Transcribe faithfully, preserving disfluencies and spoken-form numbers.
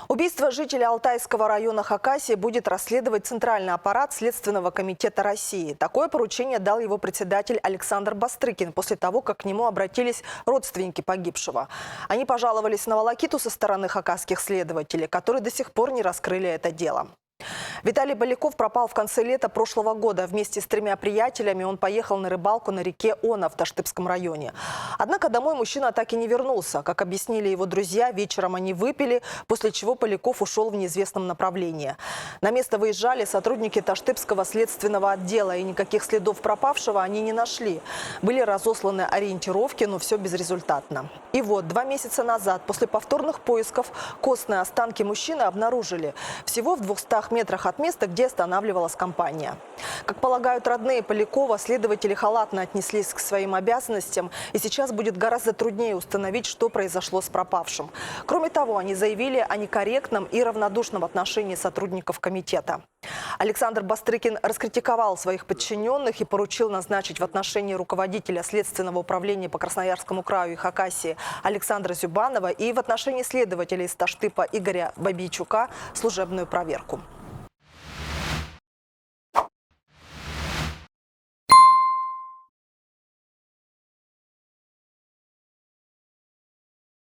Убийство жителя Алтайского района Хакасии будет расследовать Центральный аппарат Следственного комитета России. Такое поручение дал его председатель Александр Бастрыкин после того, как к нему обратились родственники погибшего. Они пожаловались на волокиту со стороны хакасских следователей, которые до сих пор не раскрыли это дело. Виталий Поляков пропал в конце лета прошлого года. Вместе с тремя приятелями он поехал на рыбалку на реке Она в Таштыпском районе. Однако домой мужчина так и не вернулся. Как объяснили его друзья, вечером они выпили, после чего Поляков ушёл в неизвестном направлении. На место выезжали сотрудники Таштыпского следственного отдела, и никаких следов пропавшего они не нашли. Были разосланы ориентировки, но всё безрезультатно. И вот, два месяца назад, после повторных поисков, костные останки мужчины обнаружили всего в двухстах метрах от места, где останавливалась компания. Как полагают родные Полякова, следователи халатно отнеслись к своим обязанностям, и сейчас будет гораздо труднее установить, что произошло с пропавшим. Кроме того, они заявили о некорректном и равнодушном отношении сотрудников комитета. Александр Бастрыкин раскритиковал своих подчинённых и поручил назначить в отношении руководителя Следственного управления по Красноярскому краю и Хакасии Александра Зюбанова и в отношении следователя из Таштыпа Игоря Бабийчука служебную проверку.